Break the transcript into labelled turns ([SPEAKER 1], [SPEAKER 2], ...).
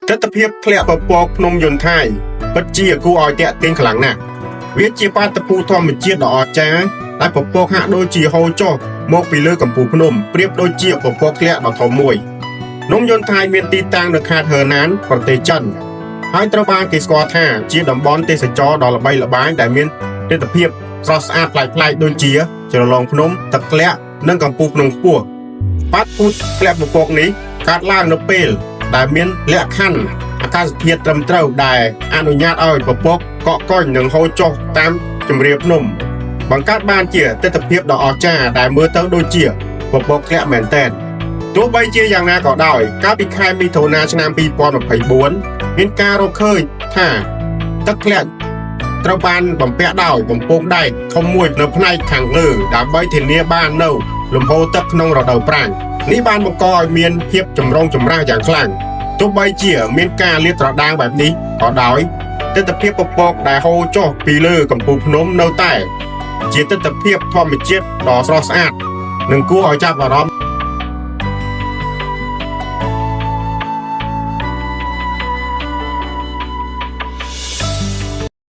[SPEAKER 1] ទស្សនភាពធ្លាក់ពពកភ្នំយុនថៃពិតជាគួរឲ្យទាក់ទាញខ្លាំងណាស់វាជាបាតុភូតធម្មជាតិដ៏អស្ចារ្យដែលពពកហាក់ដូចជាហូរចុះមកពីលើកំពូលភ្នំប្រៀបដូចជាពពកធ្លាក់ដ៏ធំមួយភ្នំយុនថៃមានទីតាំងនៅខេត្តហឺណានប្រទេសចិនហើយត្រូវបានគេស្គាល់ថាជាតំបន់ទេសចរណ៍ដ៏ល្បីល្បាញដែលមានទិដ្ឋភាពស្រស់ស្អាតប្លែកៗដូចជាជ្រលងភ្នំទឹកធ្លាក់និងកំពូលភ្នំខ្ពស់បាតុភូតធ្លាក់ពពកនេះកើតឡើងនៅពេល ដែលមានលក្ខខណ្ឌអាកាសធាតុត្រឹមត្រូវដែលអនុញ្ញាតឲ្យពពកកកកុញនិងហូរចុះតាមជម្រាលភ្នំ បង្កើតបានជាទិដ្ឋភាពដ៏អស្ចារ្យដែលមើលទៅដូចជាពពកធ្លាក់មែនទែនទោះបីជាយ៉ាងណាក៏ដោយកាលពីខែមិថុនាឆ្នាំ2024មានការរកឃើញថាទឹកធ្លាក់ត្រូវបានបំពាក់ដោយបំពង់ដែកធំមួយនៅផ្នែកខាងលើដើម្បីធានាបាននូវលំហូរទឹកក្នុងរដូវប្រាំងនេះបានបង្កឲ្យមានភាពចម្រូងចម្រាសយ៉ាងខ្លាំង ទោះបីជាមានការលាតត្រដាងបែបនេះក៏ដោយទិដ្ឋភាពពពកដែលហូរចុះពីលើកំពូលភ្នំនៅតែ ជាទិដ្ឋភាពធម្មជាតិដ៏ស្រស់ស្អាតនិងគួរឲ្យចាប់អារម្មណ៍